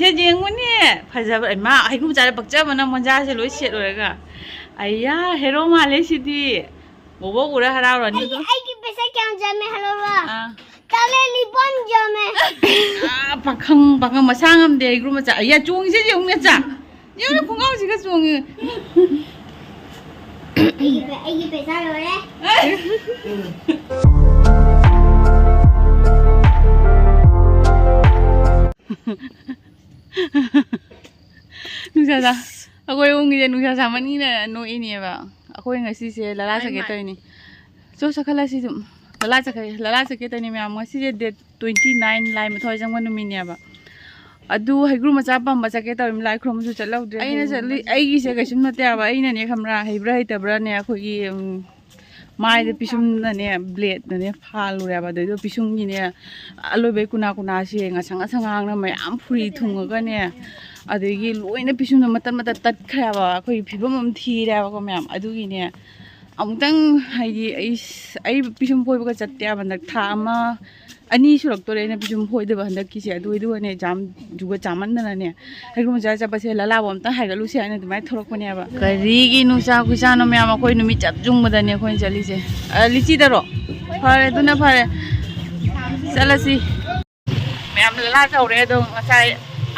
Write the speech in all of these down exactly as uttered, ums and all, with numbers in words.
ꯁꯦ ꯌꯦꯡꯉꯨꯅꯦ꯫ ꯐꯖꯕ ꯏꯃꯥ, ꯍꯩꯒꯨꯝ ꯆꯥꯔ ꯄꯛꯆꯕꯅ ꯃꯣꯟꯖꯥꯁꯦ ꯂꯣꯏ ꯁꯦꯠꯂꯨꯔꯒ꯫ ꯑꯩꯌꯥ, ꯍꯦꯔꯣ ꯃꯥꯜꯂꯦ ꯁꯤꯗꯤ꯫ ꯕꯣꯕꯣꯛ ꯎꯔ ꯍꯔꯥꯎꯔꯅꯤ꯫ ꯑꯩꯒꯤ ꯑꯩꯒꯤ ꯄꯩꯁꯥ ꯀꯌꯥꯝ ꯆꯝꯃꯦ ꯍꯥꯏꯔꯣꯔꯥ? ꯑꯥ꯫ ꯀꯥꯂꯦꯟ ꯂꯤꯕꯣꯟ ꯌꯥꯝꯃꯦ꯫ ꯑꯥ, ꯄꯥꯈꯪ ꯄꯥꯈꯪ ꯃꯁꯥ ꯉꯝꯗꯦ ꯍꯩꯒ꯭ꯔꯨ ꯃꯆꯥ꯫ ꯑꯩꯌꯥ, ꯆꯣꯡꯉꯤꯁꯦ ꯌꯦꯡꯉꯨꯅꯦ ꯆꯥ꯫ ꯌꯦꯡꯉꯨꯅꯦ, ꯈꯣꯡꯒ꯭ꯔꯥꯎꯁꯤꯒ ꯆꯣꯡꯉꯤ꯫ ꯑꯩꯒꯤ ꯄꯩ- ꯑꯩꯒꯤ ꯄꯩꯁꯥ ꯂꯣꯏꯔꯦ꯫ ꯅꯨꯡꯁꯥ ꯁꯥ ꯑꯩꯈꯣꯏ ꯑꯍꯨꯝꯒꯤꯁꯦ ꯅꯨꯡꯁꯥ ꯁꯥꯃꯟꯒꯤꯅ ꯅꯣꯛꯏꯅꯦꯕ꯫ ꯑꯩꯈꯣꯏ ꯉꯁꯤꯁꯦ ꯂꯂꯥ ꯆꯠꯀꯦ ꯇꯧꯔꯤꯅꯤ꯫ ꯆꯣ ꯆꯠꯈꯠꯂꯁꯤ ꯑꯗꯨꯝ꯫ ꯂꯂꯥ ꯆꯠꯈ꯭ꯔꯦ, ꯂꯂꯥ ꯆꯠꯀꯦ ꯇꯧꯔꯤꯅꯤ ꯃꯌꯥꯝ꯫ ꯉꯁꯤꯁꯦ date twenty nine, ꯂꯥꯏ ꯃꯊꯧ ꯆꯪꯕ ꯅꯨꯃꯤꯠꯅꯦꯕ꯫ ꯑꯗꯨ ꯍꯩꯒ꯭ꯔꯨ ꯃꯆꯥ ꯄꯥꯝꯕ ꯆꯠꯀꯦ ꯇꯧꯔꯤꯅꯤ, ꯂꯥꯏ ꯈꯨꯔꯨꯝꯕꯁꯨ ꯆꯠꯍꯧꯗ꯭ꯔꯦ꯫ ꯑꯩꯅ ꯆꯠꯂꯤ ꯑꯩꯒꯤꯁꯦ ꯀꯩꯁꯨꯝ ꯅꯠꯇꯦ ꯍꯥꯏꯕ꯫ ꯑꯩꯅꯅꯦ ꯈꯪꯕ꯭ꯔꯥ, ꯍꯩꯕ꯭ꯔꯥ ꯍꯩꯇꯕ꯭ꯔꯥꯅꯦ, ꯑꯩꯈꯣꯏꯒꯤ ꯎꯝ, ꯃꯥꯏꯗ ꯄꯤꯁꯨꯝꯅꯅꯦ bladeꯅꯅꯦ ꯐꯥꯜꯂꯨꯔꯦꯕ꯫ ꯑꯗꯩꯗꯣ ꯄꯤꯁꯨꯝꯒꯤꯅꯦ ꯑꯂꯣꯏꯕꯩ ꯀꯨꯅꯥ ꯀꯨꯅꯥꯁꯦ ꯉꯁꯪ ꯉꯁꯪ ꯉꯥꯡꯅ ꯃꯌꯥꯝ ꯐꯨꯔꯤ ꯊꯨꯡꯉꯒꯅꯦ, ꯑꯗꯒꯤ ꯂꯣꯏꯅ ꯄꯤꯁꯨꯝꯗꯣ ꯃꯇꯠ ꯃꯇꯠ ꯇꯠꯈ꯭ꯔꯦꯕ꯫ ꯑꯩꯈꯣꯏ ꯐꯤꯕꯝ ꯑꯃ ꯊꯤꯔꯦꯕꯀꯣ ꯃꯌꯥꯝ꯫ ꯑꯗꯨꯒꯤꯅꯦ ꯑꯃꯨꯛꯇꯪ ꯍꯥꯏꯗꯤ ꯑꯩ ꯑꯩ ꯄꯤꯁꯨꯝ ꯐꯣꯏꯕꯒ ꯆꯠꯇꯦꯕ ꯍꯟꯗꯛ ꯊꯥ ꯑꯃ ꯑꯅꯤ ꯁꯨꯔꯛꯇꯣꯔꯦ ꯑꯩꯅ ꯄꯤꯁꯨꯝ ꯐꯣꯏꯗꯕ ꯍꯟꯗꯛꯀꯤꯁꯦ꯫ ꯑꯗꯨ ꯑꯗꯨꯒꯅꯦ exam ꯖꯨꯒ ꯆꯥꯃꯟꯗꯅꯅꯦ ꯍꯩꯒ꯭ꯔꯨ ꯃꯆꯥ ꯆꯠꯄꯁꯦ ꯂꯂꯥꯕ ꯑꯝꯇ ꯍꯥꯏꯒꯠꯂꯨꯁꯦ ꯍꯥꯏꯅ ꯑꯗꯨꯃꯥꯏꯅ ꯊꯣꯛꯂꯛꯄꯅꯦꯕ꯫ ꯀꯔꯤꯒꯤ ꯅꯨꯡꯁꯥ ꯈꯨꯁꯥꯅꯣ ꯃꯌꯥꯝ, ꯑꯩꯈꯣꯏ ꯅꯨꯃꯤꯠ ꯆꯞ ꯌꯨꯡꯕꯗꯅꯦ ꯑꯩꯈꯣꯏꯅ ꯆꯠꯂꯤꯁꯦ꯫ ꯑ, ꯂꯤꯆꯤꯗꯔꯣ? ꯐꯔꯦ, ꯑꯗꯨꯅ ꯐꯔꯦ꯫ ꯆꯠꯂꯁꯤ꯫ ꯃꯌꯥꯝ ꯂꯂꯥ ꯇꯧꯔꯦ ꯑꯗꯣ ꯉꯁꯥꯏ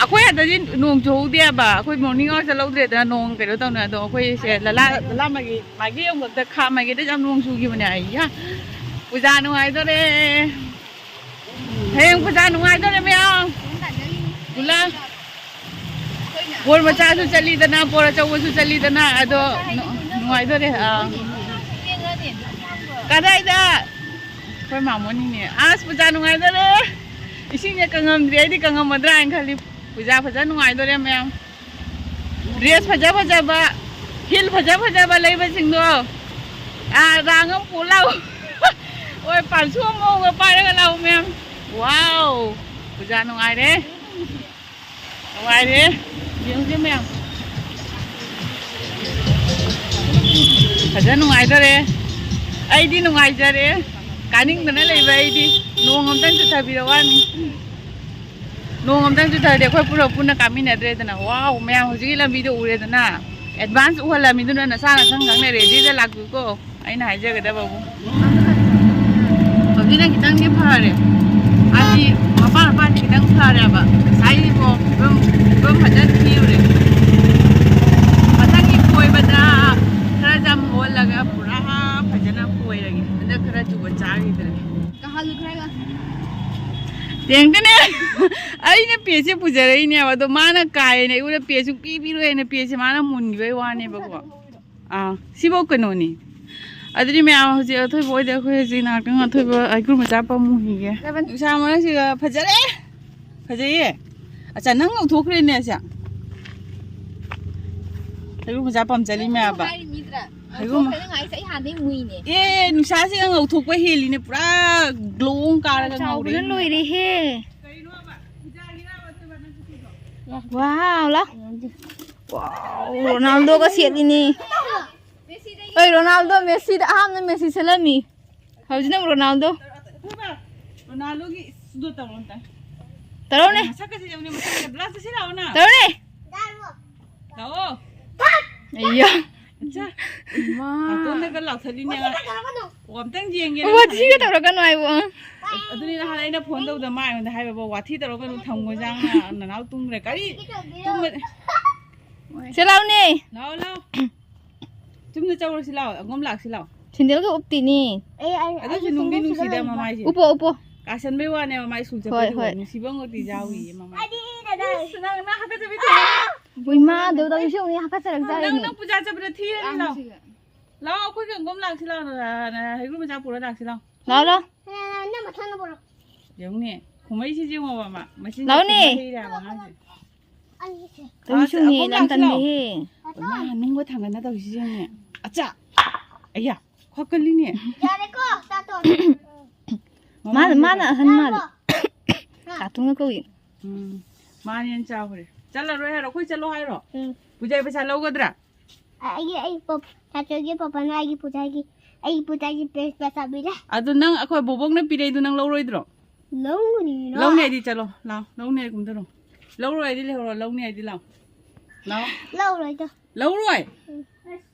ꯑꯩꯈꯣꯏ ꯑꯗꯗꯤ ꯅꯣꯡ ꯆꯨꯍꯧꯗꯦꯕ꯫ ꯑꯩꯈꯣꯏ morning walk ꯆꯠꯍꯧꯗ꯭ꯔꯦꯗꯅ ꯅꯣꯡ ꯀꯩꯅꯣ ꯇꯧꯅ꯫ ꯑꯗꯣ ꯑꯩꯈꯣꯏꯁꯦ ꯂꯂꯥ, ꯂꯂꯥ ꯃꯥꯏꯒꯤ, ꯃꯥꯏꯒꯤ ꯑꯃꯨꯛꯇ ꯈꯥ ꯃꯥꯏꯒꯤꯗ ꯌꯥꯝ ꯅꯣꯡ ꯆꯨꯈꯤꯕꯅꯦ꯫ ꯑꯩꯌꯥ, ꯄꯨꯖꯥ ꯅꯨꯡꯉꯥꯏꯗꯣꯔꯦ꯫ ꯍꯌꯦꯡ ꯄꯨꯖꯥ ꯅꯨꯡꯉꯥꯏꯗꯣꯔꯦ ꯃꯌꯥꯝ꯫ ꯄꯨꯂꯞ꯫ ꯕꯣꯔ ꯃꯆꯥꯁꯨ ꯆꯠꯂꯤꯗꯅ, ꯕꯣꯔ ꯑꯆꯧꯕꯁꯨ ꯆꯠꯂꯤꯗꯅ, ꯑꯗꯣ ꯅꯨ-, ꯅꯨꯡꯉꯥꯏꯗꯣꯔꯦ꯫ ꯑꯥ꯫ ꯀꯗꯥꯏꯗ? ꯑꯩꯈꯣꯏ ꯃꯥꯃꯣꯅꯤꯅꯦ꯫ ꯑꯁ, ꯄꯨꯖꯥ ꯅꯨꯡꯉꯥꯏꯗꯣꯔꯦ꯫ ꯏꯁꯤꯡꯁꯦ ꯀꯪꯉꯝꯗ꯭ꯔꯤ꯫ ꯑꯩꯗꯤ ꯀꯪꯉꯝꯃꯗ꯭ꯔꯥ ꯍꯥꯏꯅ ꯈꯜꯂꯤ꯫ ꯄꯨꯖꯥ ꯐꯖꯅ ꯅꯨꯡꯉꯥꯏꯗꯣꯔꯦ ꯃꯌꯥꯝ꯫ Dress ꯐꯖ ꯐꯖꯕ, heel ꯐꯖ ꯐꯖꯕ ꯂꯩꯕꯁꯤꯡꯗꯣ, ꯑꯥ, ꯔꯥꯡ ꯑꯃ ꯄꯨ ꯂꯥꯛꯎ꯫ ꯍꯣꯏ, ꯄꯥꯟꯁꯨ ꯑꯃ ꯑꯃ ꯄꯥꯏꯔꯒ ꯂꯥꯛꯎ ꯃꯌꯥꯝ꯫ Wow! ꯄꯨꯖꯥ ꯅꯨꯡꯉꯥꯏꯔꯦ꯫ ꯅꯨꯡꯉꯥꯏꯔꯦ꯫ ꯌꯦꯡꯉꯨꯁꯦ ꯃꯌꯥꯝ꯫ ꯐꯖꯅ ꯅꯨꯡꯉꯥꯏꯗꯣꯔꯦ꯫ ꯑꯩꯗꯤ ꯅꯨꯡꯉꯥꯏꯖꯔꯦ꯫ ꯀꯥꯅꯤꯡꯗꯅ ꯂꯩꯕ ꯑꯩꯗꯤ꯫ ꯅꯣꯡ ꯑꯝꯇꯪ ꯆꯨꯊꯕꯤꯔꯛꯑꯣ ꯍꯥꯏꯅꯤ꯫ ꯅꯣꯡ ꯑꯝꯇꯪ ꯆꯨꯊꯔꯗꯤ ꯑꯩꯈꯣꯏ ꯄꯨꯂꯞ ꯄꯨꯟꯅ ꯀꯥꯃꯤꯟꯅꯗ꯭ꯔꯦꯗꯅ꯫ ꯋꯥꯎ, ꯃꯌꯥꯝ ꯍꯧꯖꯤꯛꯀꯤ ꯂꯝꯕꯤꯗꯣ ꯎꯔꯦꯗꯅ꯫ ꯑꯦꯗꯚꯥꯟꯁ ꯎꯍꯜꯂꯝꯃꯤꯗꯨꯅ ꯅꯁꯥ ꯅꯁꯪ ꯈꯪꯅ ꯔꯦꯗꯤꯗ ꯂꯥꯛꯄꯤꯌꯨꯀꯣ꯫ ꯑꯩꯅ ꯍꯥꯏꯖꯒꯗꯕꯕꯨ꯫ ꯍꯧꯖꯤꯛꯅ ꯈꯤꯇꯪꯗꯤ ꯐꯔꯦ꯫ ꯍꯥꯏꯗꯤ ꯃꯄꯥꯟ ꯃꯄꯥꯟꯗꯤ ꯈꯤꯇꯪ ꯐꯔꯦꯕ꯫ ꯉꯁꯥꯏꯗꯤꯀꯣ ꯐꯤꯕꯝ, ꯐꯤꯕꯝ ꯐꯖꯅ ꯊꯤꯔꯨꯔꯦ꯫ ꯃꯊꯪꯒꯤ ꯀꯣꯏꯕꯗ ꯈꯔ ꯆꯝ ꯑꯣꯜꯂꯒ ꯄꯨꯔꯥ ꯐꯖꯅ ꯀꯣꯏꯔꯒꯦ꯫ ꯍꯟꯗꯛ ꯈꯔ ꯖꯨꯒꯣꯠ ꯆꯥꯈꯤꯗ꯭ꯔꯦ꯫ ꯀꯥꯍꯜꯂꯨ ꯈꯔꯒ꯫ ꯌꯦꯡꯗꯅꯦ꯫ ꯑꯩꯅ ꯄꯦꯁꯦ ꯄꯨꯖꯔꯛꯏꯅꯦꯕ, ꯑꯗꯣ ꯃꯥꯅ ꯀꯥꯏꯅ ꯑꯩꯉꯣꯟꯗ ꯄꯦ ꯁꯨꯡꯄꯤ ꯄꯤꯔꯣꯏꯅ ꯄꯦꯁꯦ ꯃꯥꯅ ꯃꯨꯟꯈꯤꯕꯩ ꯋꯥꯅꯦꯕꯀꯣ꯫ ꯑꯥ, ꯁꯤꯐꯧ ꯀꯩꯅꯣꯅꯤ꯫ ꯑꯗꯨꯗꯤ ꯃꯌꯥꯝ ꯍꯧꯖꯤꯛ ꯑꯊꯣꯏꯕ ꯍꯣꯏꯗ ꯑꯩꯈꯣꯏ ꯍꯧꯖꯤꯛ ꯉꯥꯏꯍꯥꯛꯇꯪ ꯑꯊꯣꯏꯕ ꯍꯩꯀ꯭ꯔꯨ ꯃꯆꯥ ꯄꯥꯝꯃꯨꯈꯤꯒꯦ꯫ ꯅꯨꯡꯁꯥ ꯃꯔꯛꯁꯤꯒ ꯐꯖꯔꯦ꯫ ꯐꯖꯩꯌꯦ꯫ ꯑꯆꯥ, ꯅꯪ ꯉꯧꯊꯣꯛꯈ꯭ꯔꯦꯅꯦ ꯑꯁꯦ꯫ ꯍꯩꯀ꯭ꯔꯨ ꯃꯆꯥ ꯄꯥꯝꯖꯜꯂꯤ ꯃꯌꯥꯝꯕ꯫ ꯍꯥꯏꯔꯤ ꯃꯤꯗ꯭ꯔꯥ? ꯍꯩꯔꯨꯝ꯫ ꯉꯧꯊꯣꯛꯈ꯭ꯔꯦ, ꯅꯪ ꯍꯥꯏꯁꯦ ꯑꯩ ꯍꯥꯟꯅꯗꯩ ꯃꯨꯏꯅꯦ꯫ ꯑꯦ, ꯅꯨꯡꯁꯥꯁꯤꯒ ꯉꯧꯊꯣꯛꯄ ꯍꯦꯜꯂꯤꯅꯦ, ꯄꯨꯔꯥ ꯒ꯭ꯂꯣ ꯀꯥꯔꯒ ꯆꯥꯎꯕꯅ ꯉꯧꯔꯦ꯫ ꯂꯣꯏꯔꯦꯍꯦ꯫ ꯋꯥꯎ, ꯂꯥꯎ꯫ ꯋꯥꯎ, ꯔꯣꯅꯥꯜꯗꯣꯒ ꯁꯦꯠꯂꯤꯅꯦ꯫ ꯑꯩ ꯔꯣꯅꯥꯜꯗꯣ, ꯃꯦꯁꯤꯗ ꯑꯍꯥꯟꯕ ꯃꯦꯁꯤ ꯁꯦꯠꯂꯝꯃꯤ꯫ ꯍꯧꯖꯤꯛꯅ ꯑꯃꯨꯛ ꯔꯣꯅꯥꯜꯗꯣ꯫ ꯑꯩꯈꯣꯏꯕ, ꯔꯣꯅꯥꯜꯗꯣꯒꯤ ꯏꯁ, ꯑꯗꯨ ꯇꯧꯔꯣ ꯑꯝꯇ꯫ ꯇꯧꯔꯛꯎꯅꯦ꯫ ꯃꯁꯛꯀꯁꯦ ꯌꯦꯡꯉꯨꯅꯦ, ꯃꯁꯛꯀꯁꯦ꯫ ꯕ꯭ꯂꯥꯁ ꯁꯤ ꯂꯥꯛꯑꯣꯅ꯫ ꯇꯧꯔꯛꯎꯅꯦ꯫ ꯂꯥꯛꯑꯣ꯫ ꯑꯌꯥ꯫ ꯑꯠꯆꯥ꯫ ꯏꯃꯥ꯫ ꯅꯥꯇꯣꯟꯗꯒ ꯂꯥꯎꯊꯠꯂꯤꯅꯦ꯫ ꯑꯣ, ꯑꯝꯇꯪ ꯌꯦꯡꯒꯦ ꯅꯪ ꯋꯥꯊꯤꯒ ꯁꯥꯟꯅꯩꯗꯣ꯫ ꯇꯧꯔꯛꯀꯅꯨ ꯍꯥꯏꯕꯣ꯫ ꯑꯗꯨꯅꯤ ꯅꯍꯥꯟ ꯑꯩꯅ ꯐꯣꯟ ꯇꯧꯗ ꯃꯥ ꯑꯩꯉꯣꯟꯗ ꯍꯥꯏꯕꯕꯣ, "ꯋꯥꯊꯤ ꯇꯧꯔꯛꯀꯅꯨ, ꯊꯝꯃꯣ ꯏꯟꯖꯥꯡꯅ, ꯅꯅꯥꯎ ꯇꯨꯝꯈ꯭ꯔꯦ꯫" ꯀꯔꯤ? ꯇꯨꯝꯕ-, ꯁꯤ ꯂꯥꯎꯅꯦ꯫ ꯂꯥꯛꯑꯣ, ꯂꯥꯛꯑꯣ꯫ ꯆꯨꯝꯅ ꯆꯧꯔꯁꯤ ꯂꯥꯛꯑꯣ, ꯑꯉꯣꯝ ꯂꯥꯛꯁꯤ ꯂꯥꯛꯑꯣ꯫ ꯁꯦꯟꯗꯜꯒ ꯎꯞꯇꯤꯅꯤ꯫ ꯑꯦ, ꯑꯩ, ꯑꯗꯨꯁꯨ ꯑꯩꯁꯨ ꯅꯨꯡꯗꯤ ꯁꯦꯟꯗꯜ ꯅꯨꯡꯁꯤꯗ ꯁꯦꯟꯗꯜ ꯃꯃꯥꯏꯁꯦ꯫ ꯎꯞꯄꯣ, ꯎꯞꯄꯣ꯫ ꯀꯥꯁꯟꯕꯩ ꯋꯥꯅꯦ ꯃꯃꯥꯏ ꯁ꯭ꯀꯨꯜ ꯍꯣꯏ, ꯆꯠꯄꯗꯤ ꯍꯣꯏ꯫ ꯅꯨꯡꯁꯤꯕ ꯑꯃꯒꯗꯤ ꯌꯥꯎꯔꯤꯌꯦ ꯃꯃꯥꯏ꯫ ꯑꯩꯗꯤ ꯅꯗꯥꯏ꯫ ꯏꯁ, ꯅꯪ, ꯅꯪ ꯍꯥꯀꯠꯆꯕꯤ ꯊꯣꯛꯑꯦ꯫ ꯎꯏ ꯃꯥ, ꯑꯗꯨ ꯇꯧꯔꯤꯁꯤ ꯌꯦꯡꯉꯨꯅꯦ, ꯍꯥꯀꯠꯆꯔꯛ ꯅꯪ, ꯆꯥꯏꯅꯦ꯫ ꯅꯪ ꯄꯨꯖꯥ ꯆꯠꯄꯗ ꯊꯤꯔꯅꯤ ꯂꯥꯛꯑꯣ꯫ ꯂꯥꯛꯑꯣ, ꯑꯩꯈꯣꯏꯒ ꯑꯉꯣꯝ ꯂꯥꯛꯁꯤ ꯂꯥꯛꯑꯣ, ꯅ-, ꯅ-, ꯍꯩꯒ꯭ꯔꯨ ꯃꯆꯥ ꯄꯨꯔ ꯂꯥꯛꯁꯤ ꯂꯥꯛꯑꯣ꯫ ꯂꯥꯛꯑꯣ, ꯂꯥꯛꯑꯣ꯫ ꯅꯪ ꯃꯊꯟꯗ ꯄꯨꯔꯛꯑꯣ꯫ ꯌꯦꯡꯉꯨꯅꯦ, ꯈꯨꯃꯩꯁꯤꯁꯨ ꯌꯦꯡꯉꯣꯕ ꯃꯥ, ꯃꯆꯤꯟ ꯂꯥꯛꯑꯣꯅꯦ꯫ ꯃꯈꯩ ꯍꯩꯔꯦ ꯍꯥꯏꯕ ꯑꯉꯥꯡꯁꯦ꯫ ꯑꯩꯁꯦ꯫ ꯇꯧꯔꯤꯁꯨ ꯑꯁ, ꯌꯦꯡꯉꯨꯅꯦ, ꯑꯉꯣꯝ ꯂꯥꯛꯁꯤ ꯂꯥꯛꯑꯣ꯫ ꯂꯝꯇꯝꯗꯦꯍꯦ꯫ ꯃꯥ ꯅꯨꯡꯒ ꯊꯥꯡꯒꯠꯅ ꯇꯧꯔꯤꯁꯤ ꯌꯦꯡꯉꯨꯅꯦ꯫ ꯑꯆꯥ! ꯑꯌꯥ! ꯈ꯭ꯋꯥ ꯀꯜꯂꯤꯅꯦ꯫ ꯌꯥꯔꯦꯀꯣ, ꯇꯥꯇꯣꯟ꯫ ꯃꯥꯅ, ꯃꯃꯥꯡꯗ ꯃꯥꯅ ꯑꯍꯟ ꯃꯥꯜꯂꯦ꯫ ꯇꯥꯔꯕꯣ? ꯍꯥ? ꯀꯥꯇꯨꯅ ꯀꯧꯏ꯫ ꯎꯝ, ꯃꯥꯅ ꯍꯦꯟꯅ ꯆꯥꯎꯈ꯭ꯔꯦ꯫ ꯆꯠꯂꯔꯣꯏ ꯍꯥꯏꯔꯣ? ꯑꯩꯈꯣꯏ ꯆꯠꯂꯣ ꯍꯥꯏꯔꯣ? ꯎꯝ꯫ ꯄꯨꯖꯥ ꯄꯩꯁꯥ ꯂꯧꯒꯗ꯭ꯔꯥ? ꯑꯩꯒꯤ, ꯑꯩ ꯄꯞ-, ꯇꯥꯇꯣꯟꯒꯤ ꯄꯄꯥꯅ ꯑꯩꯒꯤ ꯄꯨꯖꯥꯒꯤ, ꯑꯩꯒꯤ ꯄꯨꯖꯥꯒꯤ ꯄꯦ-, ꯄꯩꯁꯥ ꯄꯤꯔꯦ꯫ ꯑꯗꯨ ꯅꯪ ꯑꯩꯈꯣꯏ ꯕꯣꯕꯣꯛꯅ ꯄꯤꯔꯛꯏꯗꯨ ꯅꯪ ꯂꯧꯔꯣꯏꯗ꯭ꯔꯣ? ꯂꯧꯅꯤꯅ꯫ ꯂꯧꯅꯤ ꯍꯥꯏꯗꯤ ꯆꯠꯂꯣ, ꯂꯥꯛꯑꯣ꯫ ꯂꯧꯅꯤ ꯍꯥꯏꯗꯤ ꯀꯨꯝꯊꯔꯣ꯫ ꯂꯧꯔꯣꯏ ꯍꯥꯏꯗꯤ ꯂꯩꯍꯧꯔꯣ, ꯂꯧꯅꯤ ꯍꯥꯏꯗꯤ ꯂꯥꯛꯑꯣ꯫ ꯂꯥꯛꯑꯣ꯫ ꯂꯧꯔꯣꯏꯗ꯫ ꯂꯧꯔꯣꯏ? ꯎꯝ꯫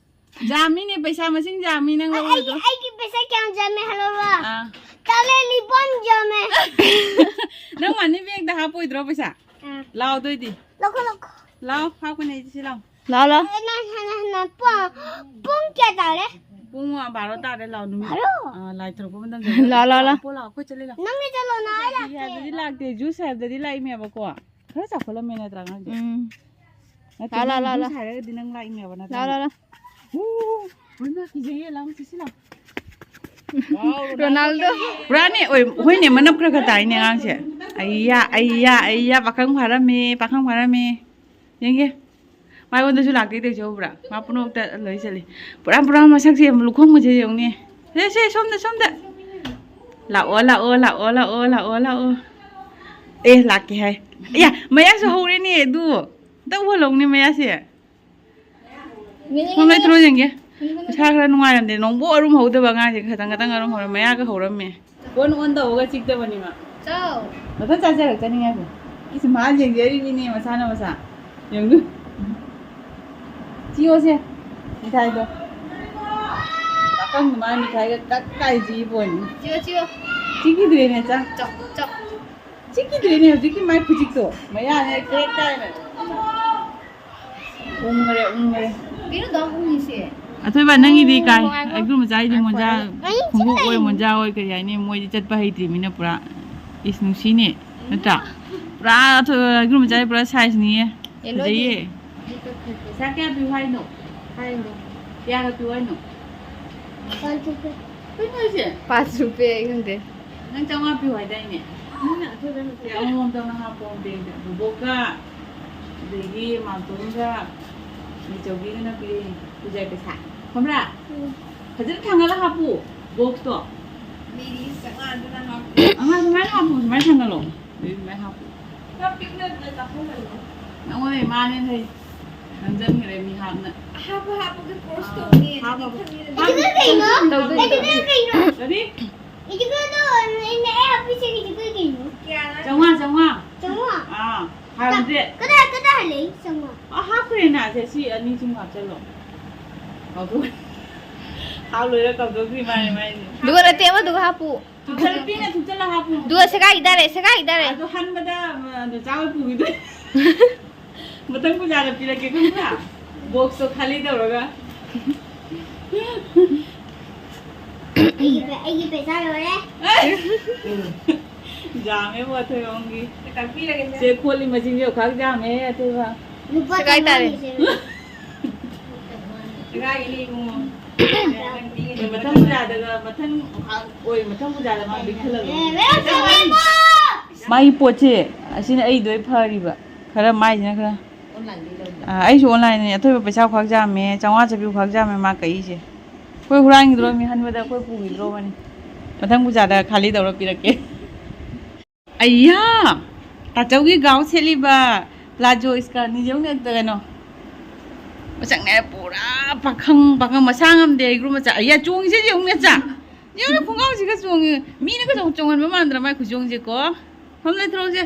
ꯌꯥꯝꯃꯤꯅꯦ, ꯄꯩꯁꯥ ꯃꯁꯤꯡ ꯌꯥꯝꯃꯤ ꯅꯪ ꯑꯩ-, ꯂꯧꯔꯣꯏꯗꯣ꯫ ꯑꯩꯒꯤ ꯄꯩꯁꯥ ꯀꯌꯥꯝ ꯌꯥꯝꯃꯦ ꯍꯥꯏꯔꯛꯎꯔꯥ? ꯑꯥ꯫ ꯇꯔꯦꯠ ꯅꯤꯄꯥꯟ ꯌꯥꯝꯃꯦ꯫ ꯅꯪ ꯃꯅꯤ ꯕꯦꯒꯇ ꯍꯥꯞꯄꯣꯏꯗ꯭ꯔꯣ ꯄꯩꯁꯥ? ꯑꯥ꯫ ꯂꯥꯛꯑꯣ ꯑꯗꯨꯑꯣꯏꯗꯤ꯫ ꯂꯧꯈꯣ, ꯂꯧꯈꯣ꯫ ꯂꯥꯛꯑꯣ, ꯍꯥꯞꯀꯅꯤ ꯑꯩ ꯁꯤ ꯂꯥꯛꯑꯣ꯫ ꯂꯥꯛꯑꯣ, ꯂꯥꯛꯑꯣ꯫ ꯑꯦ, ꯅꯪ, ꯅꯪ, ꯅꯪ, ꯅꯪ, ꯄꯨꯡ, ꯄꯨꯡ ꯀꯌꯥ ꯇꯥꯔꯦ? ꯄꯨꯡ ꯕꯥꯔꯣ ꯇꯥꯔꯦ, ꯂꯥꯛꯑꯣ, ꯅꯨꯃꯤꯠ꯫ ꯕꯥꯔꯣ? ꯑꯥ, ꯂꯥꯏ ꯊꯣꯔꯛꯄ ꯃꯇꯝꯗ꯫ ꯂꯥꯛꯑꯣ, ꯂꯥꯛꯑꯣ, ꯂꯥꯛꯑꯣ꯫ ꯂꯥꯛꯑꯣ, ꯑꯩꯈꯣꯏ ꯆꯠꯂꯦ, ꯂꯥꯛꯑꯣ꯫ ꯅꯪꯗꯤ ꯆꯠꯂꯣ, ꯅꯪ ꯑꯩ ꯂꯥꯛꯀꯦ꯫ ꯍꯥꯏꯕꯗꯗꯤ ꯂꯥꯛꯇꯦ, ꯖꯨꯁ ꯍꯥꯏꯕꯗꯗꯤ ꯂꯥꯛꯏꯅꯦꯕꯀꯣ꯫ ꯈꯔ ꯆꯥꯎꯈꯠꯂꯝꯃꯦ ꯅꯠꯇ꯭ꯔꯥ ꯑꯉꯥꯡꯁꯦ? ꯎꯝ꯫ ꯅꯠꯇꯦ, ꯂꯥꯛꯑꯣ, ꯂꯥꯛꯑꯣ, ꯅꯪ ꯂꯥꯛꯑꯣ꯫ ꯖꯨꯁ ꯍꯥꯏꯔꯒꯗꯤ ꯅꯪ ꯂꯥꯛꯏꯅꯦꯕ ꯅꯠꯇ꯭ꯔꯥ? ꯂꯥꯛꯑꯣ, ꯂꯥꯛꯑꯣ, ꯂꯥꯛꯑꯣ꯫ ꯎ, ꯏꯃꯥ, ꯀꯤꯖꯩꯌꯦ, ꯂꯥꯛꯑꯣ, ꯆꯠꯁꯤ ꯂꯥꯛꯑꯣ꯫ ꯋꯥꯎ, ꯔꯣꯅꯥꯜꯗꯣ꯫ ꯄꯨꯔꯥꯅꯦ, ꯑꯣꯏ, ꯍꯣꯏꯅꯦ, ꯃꯅꯞ ꯈꯔ ꯈꯔ ꯇꯥꯏꯅꯦ ꯑꯉꯥꯡꯁꯦ꯫ ꯑꯩꯌꯥ, ꯑꯩꯌꯥ, ꯑꯩꯌꯥ, ꯄꯥꯈꯪ ꯐꯥꯔꯝꯃꯦ, ꯄꯥꯈꯪ ꯐꯥꯔꯝꯃꯦ꯫ ꯌꯦꯡꯒꯦ꯫ ꯃꯥꯉꯣꯟꯗꯁꯨ ꯂꯥꯛꯇꯦ ꯇꯧꯔꯤꯁꯦ ꯎꯕ꯭ꯔꯥ? ꯃꯥ ꯄꯨꯝꯅꯃꯛꯇ ꯂꯣꯏ ꯆꯠꯂꯤ꯫ ꯄꯨꯔꯥ, ꯄꯨꯔꯥ ꯃꯁꯛꯁꯦ ꯌꯥꯝ ꯂꯨꯈꯣꯡꯕꯁꯦ ꯌꯦꯡꯉꯨꯅꯦ꯫ ꯁꯦ, ꯁꯦ, ꯁꯣꯝꯗ, ꯁꯣꯝꯗ꯫ ꯂꯥꯛꯑꯣ, ꯂꯥꯛꯑꯣ, ꯂꯥꯛꯑꯣ, ꯂꯥꯛꯑꯣ, ꯂꯥꯛꯑꯣ, ꯂꯥꯛꯑꯣ꯫ ꯑꯦ, ꯂꯥꯛꯀꯦ ꯍꯥꯏ꯫ ꯑꯌꯥ, ꯃꯌꯥꯁꯨ ꯍꯧꯔꯦꯅꯦ ꯑꯗꯨ꯫ ꯑꯝꯇ ꯎꯍꯜꯂꯧꯅꯦ ꯃꯌꯥꯁꯦ꯫ ꯃꯤꯅꯤꯠ ꯁꯣꯝ ꯂꯩꯇ꯭ꯔꯣ ꯌꯦꯡꯒꯦ꯫ ꯃꯤꯅꯤꯠ ꯃꯁꯥ ꯈꯔ ꯅꯨꯡꯉꯥꯏꯔꯝꯗꯦ꯫ ꯅꯣꯡꯕꯨ ꯑꯔꯨꯝ ꯍꯧꯗꯕ ꯑꯉꯥꯡꯁꯦ ꯈꯇꯪ ꯈꯇꯪ ꯑꯔꯨꯝ ꯍꯧꯔꯦ꯫ ꯃꯌꯥꯒ ꯍꯧꯔꯝꯃꯦ꯫ ꯑꯣꯟ ꯑꯣꯟ ꯇꯧꯕꯒ ꯆꯤꯛꯇꯕꯅꯤ ꯃꯥ꯫ ꯆꯥꯎ꯫ ꯃꯊꯟ ꯆꯥꯖꯔꯛꯆꯅꯤ ꯉꯥꯏꯈꯣ꯫ ꯏꯁ, ꯃꯥ ꯌꯦꯡꯖꯔꯤꯃꯤꯅꯦ ꯃꯁꯥꯅ ꯃꯁꯥ꯫ ꯌꯦꯡꯉꯨ꯫ ꯆꯤꯛꯑꯣꯁꯦ꯫ ꯃꯤꯊꯥꯏꯗꯣ꯫ ꯄꯥꯈꯪꯗꯨ ꯃꯥ ꯃꯤꯊꯥꯏꯒ ꯀꯛ ꯀꯥꯏ ꯆꯤꯛꯏ ꯄꯣꯠꯅꯤ꯫ ꯆꯤꯛꯑꯣ, ꯆꯤꯛꯑꯣ꯫ ꯆꯤꯛꯈꯤꯗ꯭ꯔꯦꯅꯦ, ꯆꯥ꯫ ꯆꯥꯎ, ꯆꯥꯎ꯫ ꯆꯤꯛꯈꯤꯗ꯭ꯔꯦꯅꯦ ꯍꯧꯖꯤꯛꯀꯤ ꯃꯥꯏ ꯈꯨꯖꯤꯛꯇꯣ꯫ ꯃꯌꯥꯅꯦ ꯀ꯭ꯔꯦꯛ ꯀꯥꯏꯅ꯫ ꯎꯪꯉꯔꯦ, ꯎꯪꯉꯔꯦ꯫ ꯀꯩꯅꯣ ꯗꯥ ꯎꯪꯉꯤꯁꯦ? ꯑꯊꯣꯏꯕ, ꯅꯪꯒꯤꯗꯤ ꯀꯥꯏ? ꯉꯥꯏꯈꯣ꯫ ꯑꯩꯒꯨꯝ ꯃꯆꯥꯒꯤꯗꯤ ꯃꯣꯟꯖꯥ, ꯑꯩ ꯈꯣꯡꯎꯞ ꯑꯣꯏ, ꯆꯤꯛꯑꯦ꯫ ꯃꯣꯟꯖꯥ ꯑꯣꯏ, ꯀꯔꯤ ꯍꯥꯏꯅꯤ, ꯃꯣꯏꯗꯤ ꯆꯠꯄ ꯍꯩꯇ꯭ꯔꯤꯃꯤꯅ ꯄꯨꯔꯥ꯫ ꯏꯁ, ꯅꯨꯡꯁꯤꯅꯦ, ꯅꯠꯇ꯭ꯔꯥ? ꯄꯨꯔꯥ ꯑꯊꯣꯏꯕ, ꯑꯩꯒꯨꯝ ꯃꯆꯥꯒꯤ ꯄꯨꯔꯥ ꯁꯥꯏꯖꯅꯤꯌꯦ꯫ ꯌꯦꯜꯂꯣꯗꯤ? ꯐꯖꯩꯌꯦ꯫ ꯄꯩꯁꯥ ꯀꯌꯥ ꯄꯤꯌꯨ ꯍꯥꯏꯅꯣ? ꯍꯥꯏꯔꯣ꯫ ꯀꯌꯥꯒ ꯄꯤꯌꯨ ꯍꯥꯏꯅꯣ? ꯄꯥꯟꯁ ꯔꯨꯄꯤꯌꯥ꯫ ꯀꯩꯅꯣ ꯍꯥꯏꯁꯦ? ꯄꯥꯟꯁ ꯔꯨꯄꯤꯌꯥ ꯑꯩ ꯈꯪꯗꯦ꯫ ꯅꯪ ꯆꯥꯝꯃꯉꯥ ꯄꯤꯌꯨ ꯍꯥꯏꯗꯥꯏꯅꯦ? ꯅꯪꯅ ꯑꯊꯣꯏꯕ ꯃꯆꯦ ꯑꯃꯃꯝꯇꯪꯅ ꯍꯥꯞꯄꯣ ꯕꯦꯒꯇ꯫ ꯕꯣꯕꯣꯛꯀ, ꯑꯗꯒꯤ ꯃꯥꯝꯇꯣꯟꯒ, ꯅꯤꯆꯧꯕꯤꯒꯅ ꯄꯤꯔꯛꯏ꯫ ꯄꯨꯖꯥ ꯄꯩꯁꯥ꯫ ꯈꯪꯕ꯭ꯔꯥ? ꯎꯝ꯫ ꯐꯖꯅ ꯊꯥꯡꯒꯠꯂ ꯍꯥꯞꯄꯨ, ꯕꯣꯛꯁꯇꯣ꯫ ꯃꯤꯗꯤ ꯆꯥꯝꯃꯉꯥꯗꯨꯅ ꯍꯥꯞꯄꯨ꯫ ꯑꯉꯥꯡ ꯁꯨꯃꯥꯏꯅ ꯍꯥꯞꯄꯨ, ꯁꯨꯃꯥꯏꯅ ꯊꯥꯡꯒꯠꯂꯣ꯫ ꯑꯗꯨꯗꯤ ꯁꯨꯃꯥꯏꯅ ꯍꯥꯞꯄꯨ꯫ ꯈꯔ ꯄꯤꯛꯅ ꯆꯥꯊꯣꯛꯍꯜꯂꯣ꯫ ꯅꯉꯣꯟꯗ ꯏꯃꯥꯅꯦꯅ ꯍꯩ ꯅꯝꯖꯟꯈ꯭ꯔꯦ ꯃꯤ ꯍꯥꯞꯅ꯫ ꯍꯥꯞꯄ ꯍꯥꯞꯄꯒ ꯀ꯭ꯔꯣꯁ ꯑꯥ, ꯇꯧꯅꯤ, ꯑꯗꯨꯗꯤ ꯍꯥꯞꯄ ꯈꯪꯉꯦꯗꯅ꯫ ꯍꯥꯞꯄ ꯇꯧꯗꯣꯏꯅꯣ? ꯇꯧꯗꯣꯏꯅꯣ? ꯀꯔꯤ? ꯄꯩꯁꯥꯒꯤꯗꯤ ꯀꯩ ꯀꯩꯅꯣ? ꯆꯥꯝꯃꯉꯥ, ꯆꯥꯝꯃꯉꯥ꯫ ꯆꯥꯝꯃꯉꯥ? ꯑꯥ, five hundred꯫ ꯀꯗꯥꯏ, ꯀꯗꯥꯏ ꯂꯩ ꯆꯥꯝꯃꯉꯥ? ꯑꯥ, ꯍꯥꯞꯈ꯭ꯔꯦꯅ, ꯁꯦ, ꯁꯤ ꯑꯅꯤ ꯁꯨꯝ ꯍꯥꯞꯆꯜꯂꯣ꯫ ꯀꯥꯎꯊꯣꯛ-, ꯍꯥꯞ ꯂꯣꯏꯔ ꯀꯥꯎꯊꯣꯛꯈ꯭ꯔꯤ ꯃꯥꯅꯦ, ꯃꯥꯏꯁꯦ꯫ ꯑꯗꯨꯒ ꯅꯠꯇꯦ, ꯑꯃꯗꯨꯒ ꯍꯥꯞꯄꯨ꯫ ꯊꯨꯞꯆꯜꯂ, ꯄꯤꯛꯅ ꯊꯨꯞꯆꯜꯂ ꯍꯥꯞꯄꯨ꯫ ꯑꯗꯨꯒ ꯁꯦꯒꯥꯏꯈꯤꯗꯥꯔꯦ, ꯁꯦꯒꯥꯏꯈꯤꯗꯥꯔꯦ꯫ ꯑꯗꯨ ꯍꯟꯕꯗ, ꯑ, ꯅꯆꯥ ꯍꯣꯏ ꯄꯨꯈꯤꯗꯣꯏ꯫ ꯃꯊꯪ ꯄꯨꯖꯥꯗ ꯄꯤꯔꯛꯀꯦ, ꯈꯪꯕ꯭ꯔꯥ? Box ꯇꯣ ꯈꯥꯂꯤ ꯇꯧꯔꯒ꯫ ꯑꯩꯒꯤ ꯄꯦ-, ꯑꯩꯒꯤ ꯄꯩꯁꯥ ꯂꯣꯏꯔꯦ꯫ ꯌꯥꯝꯃꯦꯕꯨ ꯑꯊꯣꯏꯕꯝꯒꯤ꯫ ꯀꯛꯄꯤꯔꯒꯦ, ꯁꯦ꯫ ꯁꯦ ꯈꯣꯠꯂꯤ ꯃꯁꯤꯡꯁꯦ ꯈꯛ ꯌꯥꯝꯃꯦ ꯑꯊꯣꯏꯕ꯫ ꯂꯨꯄꯥ ꯁꯦꯒꯥꯏ ꯇꯥꯔꯦ꯫ ꯆꯥꯝꯃꯉꯥꯒꯤ ꯁꯦ꯫ ꯁꯦꯒꯥꯏꯒꯤꯅꯤ ꯏꯕꯨꯡꯉꯣ꯫ ꯃꯊꯪ ꯄꯨꯖꯥꯗꯒ, ꯃꯊꯪ, ꯑꯣꯏ, ꯃꯊꯪ ꯄꯨꯖꯥꯗ ꯃꯥ ꯄꯤꯛꯊꯜꯂꯒ꯫ ꯑꯦ, ꯃꯦꯝ, ꯁꯦ, ꯃꯦꯝ꯫ ꯃꯥꯒꯤ ꯄꯣꯠꯁꯦ ꯑꯁꯤꯅ ꯑꯩꯗꯣ ꯐꯔꯤꯕ꯫ ꯈꯔ ꯃꯥꯏꯁꯤꯅ ꯈꯔ꯫ ꯑꯣꯟꯂꯥꯏꯟꯗꯩ ꯂꯧꯕ꯫ ꯑꯥ, ꯑꯩꯁꯨ ꯑꯣꯟꯂꯥꯏꯟꯗꯅꯦ꯫ ꯑꯊꯣꯏꯕ ꯄꯩꯁꯥ ꯈ꯭ꯋꯥꯛ ꯆꯥꯝꯃꯦ, ꯆꯥꯝꯃꯉꯥ ꯆꯠꯄꯤꯕꯨ ꯈ꯭ꯋꯥꯛ ꯆꯥꯝꯃꯦ ꯃꯥ ꯀꯛꯏꯁꯦ꯫ ꯑꯩꯈꯣꯏ ꯍꯨꯔꯥꯟꯈꯤꯗ꯭ꯔꯣꯃꯤ, ꯍꯟꯕꯗ ꯑꯩꯈꯣꯏ ꯄꯨꯈꯤꯗ꯭ꯔꯣꯕꯅꯤ꯫ ꯃꯊꯪ ꯄꯨꯖꯥꯗ ꯈꯥꯂꯤ ꯇꯧꯔ ꯄꯤꯔꯛꯀꯦ꯫ ꯑꯩꯌꯥ! ꯇꯥꯆꯧꯒꯤ gown ꯁꯦꯠꯂꯤꯕ ꯄ꯭ꯂꯥꯖꯣ skirt ꯅꯤꯁꯦ ꯌꯦꯡꯉꯨꯅꯦ ꯑꯝꯇ ꯀꯩꯅꯣ꯫ ꯃꯁꯛꯅꯦ ꯄꯨꯔꯥ ꯄꯥꯈꯪ, ꯄꯥꯈꯪ ꯃꯁꯥ ꯉꯝꯗꯦ ꯍꯩꯒ꯭ꯔꯨ ꯃꯆꯥ꯫ ꯑꯩꯌꯥ, ꯆꯣꯡꯉꯤꯁꯦ ꯌꯦꯡꯉꯨꯅꯦ ꯆꯥ꯫ ꯌꯦꯡꯉꯨꯅꯦ ꯈꯣꯡꯒ꯭ꯔꯥꯎꯁꯤꯒ ꯆꯣꯡꯉꯤ꯫ ꯃꯤꯅꯒ ꯆꯣꯡ-, ꯆꯣꯡꯍꯟꯕ ꯃꯥꯟꯗ꯭ꯔꯥ ꯃꯥꯏ ꯈꯨꯆꯣꯡꯁꯦꯀꯣ? ꯁꯣꯝ ꯂꯩꯊꯣꯔꯛꯎꯁꯦ꯫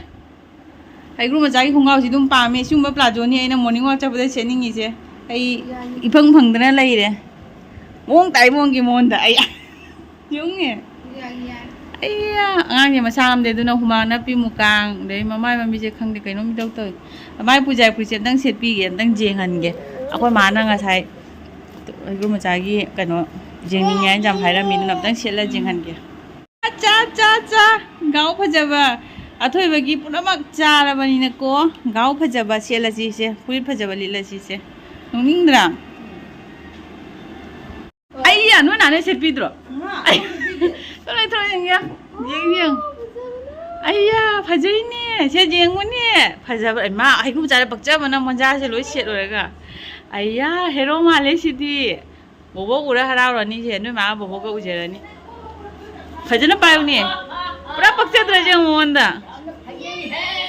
ꯍꯩꯒ꯭ꯔꯨ ꯃꯆꯥꯒꯤ ꯈꯣꯡꯒ꯭ꯔꯥꯎꯁꯤ ꯑꯗꯨꯝ ꯄꯥꯝꯃꯦ꯫ ꯁꯤꯒꯨꯝꯕ ꯄ꯭ꯂꯥꯖꯣꯅꯤ ꯑꯩꯅ morning walk ꯆꯠꯄꯗ ꯁꯦꯠꯅꯤꯡꯉꯤꯁꯦ꯫ ꯑꯩ ꯏꯐꯪ ꯐꯪꯗꯅ ꯂꯩꯔꯦ꯫ ꯃꯑꯣꯡ ꯇꯥꯏ ꯃꯑꯣꯡꯒꯤ ꯃꯑꯣꯡꯗ ꯑꯩ꯫ ꯌꯦꯡꯉꯨꯅꯦ꯫ ꯑꯩ ꯑꯉꯥꯡꯁꯦ ꯃꯁꯥ ꯉꯝꯗꯦ, ꯑꯗꯨꯅ ꯍꯨꯃꯥꯡ ꯅꯞꯄꯤ ꯃꯨꯀꯥꯡ, ꯑꯗꯩ ꯃꯃꯥꯏ ꯃꯃꯤꯠꯁꯦ ꯈꯪꯗꯦ ꯀꯩꯅꯣꯝ ꯏꯇꯧ ꯇꯧꯏ꯫ ꯃꯥꯏ ꯄꯨꯖꯥ ꯐꯨꯔꯤꯠꯁꯦ ꯑꯝꯇꯪ ꯁꯦꯠꯄꯤꯒꯦ, ꯑꯝꯇꯪ ꯌꯦꯡꯍꯟꯒꯦ꯫ ꯑꯩꯈꯣꯏ ꯃꯥꯅ ꯉꯁꯥꯏ ꯍꯩꯒ꯭ꯔꯨ ꯃꯆꯥꯒꯤ ꯀꯩꯅꯣ ꯌꯦꯡꯅꯤꯡꯉꯦ ꯍꯥꯏꯅ ꯌꯥꯝ ꯍꯥꯏꯔꯝꯃꯤ, ꯑꯗꯨꯅ ꯑꯝꯇꯪ ꯁꯦꯠꯂ ꯌꯦꯡꯍꯟꯒꯦ꯫ ꯆꯥ, ꯆꯥ, ꯆꯥ꯫ ꯒꯥꯎ ꯐꯖꯕ꯫ ꯑꯊꯣꯏꯕꯒꯤ ꯄꯨꯝꯅꯃꯛ ꯆꯥꯔꯕꯅꯤꯅꯀꯣ꯫ ꯒꯥꯎ ꯐꯖꯕ ꯁꯦꯠꯂꯁꯤ ꯏꯆꯦ꯫ ꯐꯨꯔꯤꯠ ꯐꯖꯕ ꯂꯤꯠꯂꯁꯤ ꯏꯆꯦ꯫ ꯅꯣꯛꯅꯤꯡꯗ꯭ꯔꯥ? ꯑꯩ ꯌꯥ, ꯅꯣꯏ ꯅꯥꯅ ꯁꯦꯠꯄꯤꯗ꯭ꯔꯣ? ꯑꯩ, ꯊꯣꯛꯂꯛꯑꯦ, ꯊꯣꯛꯂꯛꯑꯦ, ꯌꯦꯡꯒꯦ꯫ ꯌꯦꯡ, ꯌꯦꯡ꯫ ꯑꯩꯌꯥ, ꯐꯖꯩꯅꯦ꯫ ꯁꯦ ꯌꯦꯡꯉꯨꯅꯦ꯫ ꯐꯖꯕ, ꯏꯃꯥ, ꯍꯩꯒ꯭ꯔꯨ ꯆꯥꯔ ꯄꯛꯆꯕꯅ ꯃꯣꯟꯖꯥꯁꯦ ꯂꯣꯏ ꯁꯦꯠꯂꯨꯔꯒ꯫ ꯑꯩꯌꯥ, ꯍꯦꯔꯣ ꯃꯥꯜꯂꯦ ꯁꯤꯗꯤ꯫ ꯕꯣꯕꯣꯛ ꯎꯔ ꯍꯔꯥꯎꯔꯅꯤ ꯁꯦ, ꯅꯣꯏ ꯃꯥ ꯕꯣꯕꯣꯛꯀ ꯎꯖꯔꯅꯤ꯫ ꯐꯖꯅ ꯄꯥꯏꯌꯨꯅꯦ꯫ ꯄꯨꯔꯥ ꯄꯛꯆꯗ꯭ꯔꯥ ꯌꯦꯡꯉꯨ ꯃꯉꯣꯟꯗ꯫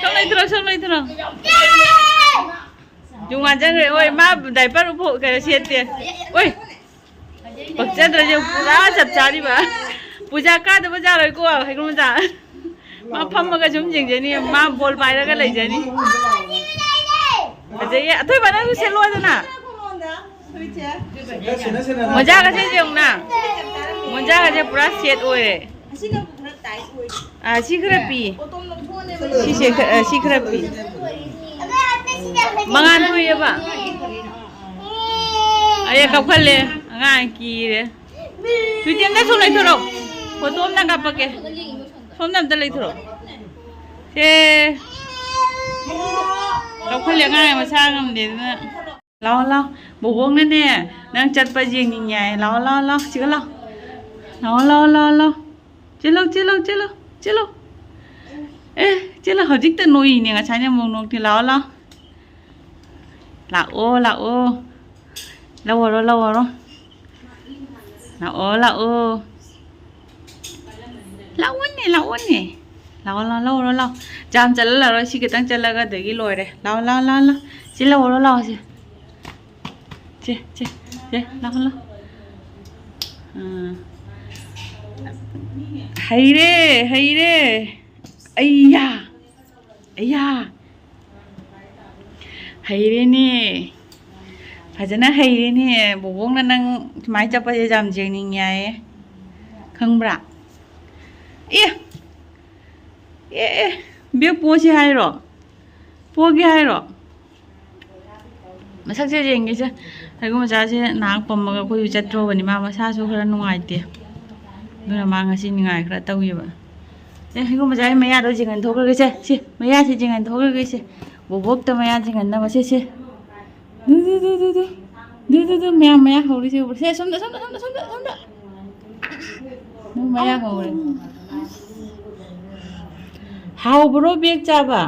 ꯁꯣꯝ ꯂꯩꯊꯣꯔꯛ, ꯁꯣꯝ ꯂꯩꯊꯣꯔꯛ꯫ ꯌꯨꯝ ꯉꯥꯟ ꯆꯪꯈ꯭ꯔꯦ꯫ ꯍꯣꯏ, ꯃꯥ diaper ꯎꯞꯄ-, ꯀꯩꯅꯣ ꯁꯦꯠꯇꯦ꯫ ꯑꯣꯏ, ꯄꯛꯆꯗ꯭ꯔꯥ ꯌꯦꯡꯉꯨ, ꯄꯨꯔꯥ ꯆꯞ ꯆꯥꯔꯤꯕ꯫ ꯄꯨꯖꯥ ꯀꯥꯗꯕ ꯌꯥꯔꯣꯏꯀꯣ, ꯍꯩꯒ꯭ꯔꯨ ꯃꯆꯥ꯫ ꯃꯥ ꯐꯝꯃꯒ ꯁꯨꯝ ꯌꯦꯡꯖꯅꯤ, ꯃꯥ ꯕꯣꯜ ꯄꯥꯏꯔꯒ ꯂꯩꯖꯅꯤ꯫ ꯐꯖꯩꯌꯦ꯫ ꯑꯊꯣꯏꯕ, ꯅꯪꯁꯨ ꯁꯦꯠꯂꯣꯗꯅ꯫ ꯃꯣꯖꯥꯒꯁꯦ ꯌꯦꯡꯉꯨꯅ꯫ ꯃꯣꯖꯥꯒꯁꯦ ꯄꯨꯔꯥ ꯁꯦꯠ ꯑꯣꯏꯔꯦ꯫ ꯑꯥ, ꯁꯤ ꯈꯔ ꯄꯤ꯫ ꯁꯤꯁꯦ ꯈ-, ꯑ, ꯁꯤ ꯈꯔ ꯄꯤ꯫ ꯃꯉꯥꯜ ꯊꯣꯛꯑꯦꯕ꯫ ꯑꯩ ꯀꯞꯈꯠꯂꯦ꯫ ꯑꯉꯥꯡ ꯀꯤꯔꯦ꯫ ꯁ꯭ꯋꯤꯇꯤ, ꯑꯝꯇ ꯁꯣꯝ ꯂꯩꯊꯣꯔꯛꯑꯣ꯫ ꯐꯣꯇꯣ ꯑꯝꯇ ꯀꯥꯞꯄꯛꯀꯦ꯫ ꯁꯣꯝꯗ ꯑꯝꯇ ꯂꯩꯊꯣꯔꯛꯑꯣ꯫ ꯁꯦ꯫ ꯀꯞꯈꯠꯂꯦ, ꯑꯉꯥꯡ ꯃꯁꯥ ꯉꯝꯗꯦ ꯑꯗꯨꯅ꯫ ꯂꯥꯛꯑꯣ, ꯂꯥꯛꯑꯣ꯫ ꯕꯣꯕꯣꯛꯅꯅꯦ, ꯅꯪ ꯆꯠꯄ ꯌꯦꯡꯅꯤꯡꯉꯦ ꯍꯥꯏ꯫ ꯂꯥꯛꯑꯣ, ꯂꯥꯛꯑꯣ, ꯂꯥꯛꯑꯣ꯫ ꯁꯤꯒ ꯂꯥꯛꯑꯣ꯫ ꯂꯥꯛꯑꯣ, ꯂꯥꯛꯑꯣ, ꯂꯥꯛꯑꯣ, ꯂꯥꯛꯑꯣ꯫ ꯆꯦꯜꯂꯣ, ꯆꯦꯜꯂꯣ, ꯆꯦꯜꯂꯣ, ꯆꯦꯜꯂꯣ꯫ ꯑꯦ, ꯆꯦꯜꯂꯣ, ꯍꯧꯖꯤꯛꯇ ꯅꯣꯛꯏꯅꯦ, ꯉꯁꯥꯏꯅ ꯑꯃꯨꯛ ꯅꯣꯛꯇꯦ꯫ ꯂꯥꯛꯑꯣ, ꯂꯥꯛꯑꯣ꯫ ꯂꯥꯛꯑꯣ, ꯂꯥꯛꯑꯣ꯫ ꯂꯧꯔꯣ, ꯂꯧꯔꯣ꯫ ꯂꯥꯛꯑꯣ, ꯂꯥꯛꯑꯣ꯫ ꯂꯥꯛꯑꯣꯅꯦ, ꯂꯥꯛꯑꯣꯅꯦ꯫ ꯂꯥꯛꯑꯣ, ꯂꯥꯛꯑꯣ, ꯂꯧꯔꯣ, ꯂꯥꯛꯑꯣ꯫ ꯌꯥꯝ ꯆꯠꯍꯜꯂꯔꯣꯏ, ꯁꯤ ꯈꯤꯇꯪ ꯆꯠꯂꯒ ꯑꯗꯒꯤ ꯂꯣꯏꯔꯦ꯫ ꯂꯥꯛꯑꯣ, ꯂꯥꯛꯑꯣ, ꯂꯥꯛꯑꯣ, ꯂꯥꯛꯑꯣ꯫ ꯁꯤ ꯂꯧꯔꯣ, ꯂꯥꯛꯑꯣ, ꯁꯤ꯫ ꯁꯦ, ꯁꯦ, ꯁꯦ, ꯂꯥꯛꯑꯣ, ꯂꯥꯛꯑꯣ꯫ ꯑꯥ꯫ ꯍꯩꯔꯦ, ꯍꯩꯔꯦ꯫ ꯑꯩꯌꯥ꯫ ꯑꯩꯌꯥ꯫ ꯍꯩꯔꯦꯅꯦ꯫ ꯐꯖꯅ ꯍꯩꯔꯦꯅꯦ꯫ ꯕꯣꯕꯣꯛꯅ ꯅꯪ ꯁꯨꯃꯥꯏꯅ ꯆꯠꯄꯁꯦ ꯌꯥꯝ ꯌꯦꯡꯅꯤꯡꯉꯦ ꯍꯥꯏꯌꯦ꯫ ꯈꯪꯕ꯭ꯔꯥ? ꯑꯦ! ꯑꯦ, ꯑꯦ! ꯕꯦꯛ ꯄꯣꯁꯤ ꯍꯥꯏꯔꯣ? ꯄꯣꯒꯦ ꯍꯥꯏꯔꯣ? ꯃꯁꯛꯁꯦ ꯌꯦꯡꯒꯦꯁꯦ꯫ ꯍꯩꯒꯨꯝ ꯃꯆꯥꯁꯦ ꯅꯍꯥꯛ ꯄꯝꯃꯒ ꯑꯩꯈꯣꯏꯁꯨ ꯆꯠꯇ꯭ꯔꯣꯕꯅꯤ꯫ ꯃꯥ ꯃꯁꯥꯁꯨ ꯈꯔ ꯅꯨꯡꯉꯥꯏꯇꯦ꯫ ꯑꯗꯨꯅ ꯃꯥ ꯉꯁꯤ ꯅꯤꯡꯉꯥꯏ ꯈꯔ ꯇꯧꯋꯦꯕ꯫ ꯑꯦ, ꯍꯩꯒꯨꯝ ꯃꯆꯥꯒꯤ ꯃꯌꯥꯗꯣ ꯌꯦꯡꯍꯟꯊꯣꯛꯈ꯭ꯔꯒꯦꯁꯦ꯫ ꯁꯤ, ꯃꯌꯥꯁꯦ ꯌꯦꯡꯍꯟꯊꯣꯛꯈ꯭ꯔꯒꯦꯁꯦ꯫ ꯕꯣꯕꯣꯛꯇ ꯃꯌꯥ ꯌꯦꯡꯍꯟꯅꯕ꯫ ꯁꯦ, ꯁꯦ꯫ ꯗꯨ, ꯗꯨ, ꯗꯨ, ꯗꯨ, ꯗꯨ꯫ ꯗꯨ, ꯗꯨ, ꯗꯨ, ꯃꯌꯥ, ꯃꯌꯥ ꯍꯧꯔꯤꯁꯦ ꯎꯕ꯭ꯔꯥ? ꯁꯦ, ꯁꯣꯝꯗ, ꯁꯣꯝꯗ, ꯁꯣꯝꯗ, ꯁꯣꯝꯗ, ꯁꯣꯝꯗ꯫ ꯅꯪ ꯃꯌꯥ ꯍꯧꯔꯦ꯫ ꯍꯥꯎꯕ꯭ꯔꯣ ꯕꯦꯛ ꯆꯥꯕ?